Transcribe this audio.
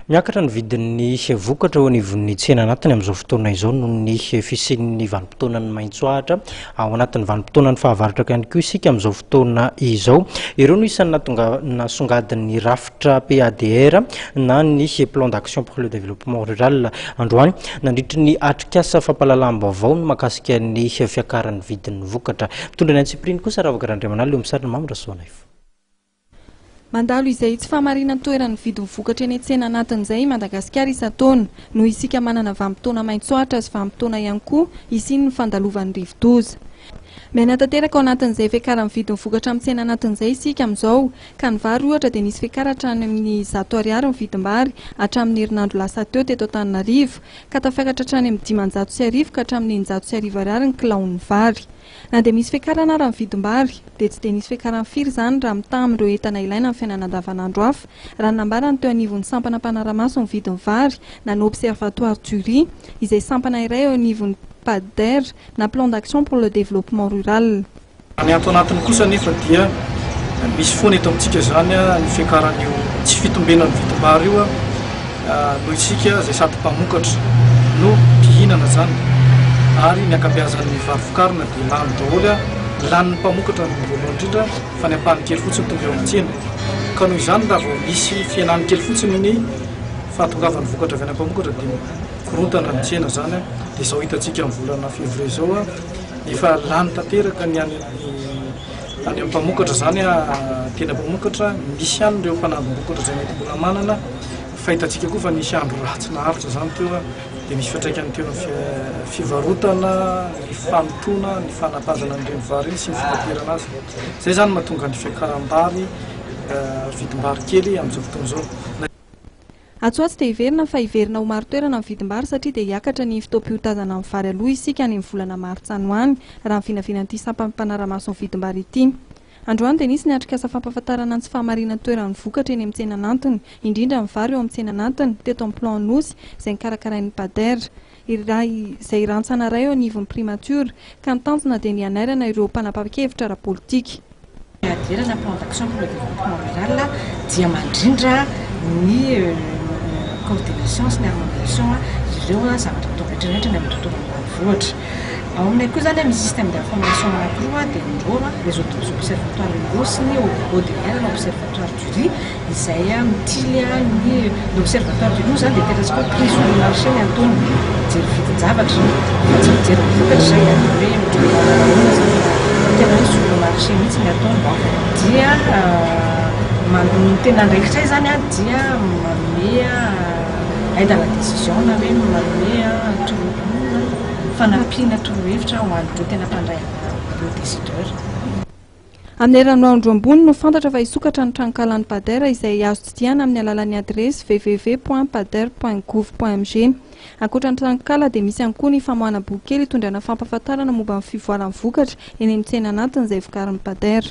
Miakatra ny vidin'ny vokatra eo anivon'ny tsena anatiny amin'izao fotoana izao noho ny fisian'ny vanim-potoanan'ny maitso ahitra. Ao anatin'ny vanim-potoanan'ny fahavaratra ihany koa isika amin'izao fotoana izao. Ireo no isan'ny nahatonga nasongadin'ny rafitra PADR na ny Plan d'action pour le développement rural androany nandritry ny atrikasa fampahalalam-baovao ny mahakasika ny fiakaran'ny vidin'ny vokatra. Mitondra ny antsipiriany kosa Ravaka Randriamanala eo amin'ny sarin'i Mamy Rasoanaivo. Mandalo izay tsy fahamarinan-toeran'ny vidin'ny vokatra eny an-tsena anatiny izay i Madagasikara isan-taona. Noho isika manana vanim-potoana maitso ahitra sy vanim-potoana ihany koa hisian'ny fandalovan'ny rivodoza. Miaina tanteraka ao anatin'izay fiakaran'ny vidin'ny vokatra amin'ny tsena anatiny izay isika amin'izao, ka ny vary ohatra dia nisy fiakarana hatrany amin'ny 100 ariary ny vidim-bary hatramin'ny herinandro lasa teo teto Antananarivo, ka tafiakatra hatrany amin'ny 1500 ka hatramin'ny 1600 ariary ny kilaon'ny vary. Na dia misy fiakarana ara ny vidim-bary, dia tsy dia nisy fiakarany firy izany raha mitaha amin'ireo entana ilaina amin'ny fiainana andavanandro hafa, raha ny nambarany teo anivon'ny sampana mpanara-maso ny vidin'ny vary, na ny Observatoire du riz, izay sampana iray eo anivon'ny PADR, na Plan d'action pour le développement rural. Ny ato anatiny kosa anefa dia misy foana eto amintsika izany ny fiakaran'io tsy fitombenan'ny vidim-bary io noho isika izay sady mpamokatra no mpihinana izany ary ny ankabeazan'ny vary vokarina dia lany daholo, lanin'ny mpamokatra ny voalohany indrindra fa ny ampahany kely fotsiny tonga eo amin'ny tsena ka noho izany raha vao misy fihenany kely fotsiny ny fahatongavan'ny vokatra avy any mpamokatra dia mikorontana ny tsena izany dia izao hitantsika amin'ny volana février izao efa lany tanteraka ny any Any amin'ny mpamokatra izany, tena mpamokatra, misy ihany ireo mpanangom-bokatra izay mety mbola manana, fa hitantsika koa fa nisy andro ratsy naharitra izany teo, dia misy fiantraikany teo amin'ny fivarotana, ny fanotoana, ny fanapazana an'ireny vary ireny sy ny fitaterana azy. Izay izany no mahatonga ny fiakaram-bary, vidim-bary kely amin'izao fotoana izao. Atsy ho atsy dia heverina fa hiverina ho marin-toerana ny vidim-bary satria dia hiakatra ny fotoam-piotazana ny vary aloha isika any amin'ny volana martsa any ho any, raha ny vinavinan'ity sampan'ny mpanara-maso ny vidim-bary ity. Androany dia nisy ny atrikasa fampahafantarana ny tsy fahamarinan-toeran'ny vokatra eny amin'ny tsena anantiny, indrindra ny vary eo amin'ny tsena anatiny, teto amin'ny Plan Anosy, izay nokarakarain'ny Pader, iray izay rantsana iray eo anivon'ny Primature, ka ny tanjona dia ny hanairana ireo mpanapa-kevitra ara-politika. PADR na Plan d'action pour le développement rural dia mandrindra ny coordination sy ny harmonisation ireo zavatra atao rehetra rehetra any amin'ny tontolo ambanivohitra. Ao aminay koa izany misy système d'information anankiroa dia ny ROR, réseau des observatoires ruraux sy ny ODR na observatoire du riz izay mitily ny ny observatoire du riz moa izany dia tena tsy hoe prix sur le marché ny ataony, mijery vidin-javatra fa tsy mijery ny vokatra izay dia hoe ahoana izany fa tena hoe sur le marché mihitsy ny ataony dia ny tena andraikitray izany dia manome aide à la décision na hoe manome toro fanampiana torohevitra ho an'ireo tena mpandray anjara ireo décideurs. Amin'ny herinandro ambony no fantatra fa hisokatra ny tranonkalan'ny Pader izay azo tsidihana amin'ny alalan'ny adiresy www point pader point gouv point mg. Ankoatra ny tranonkala dia misy ihany koa ny famoahana boky kely hitondrana fampahafantarana momba ny fivoaran'ny vokatra eny amin'ny tsena anatiny izay vokarin'ny Pader.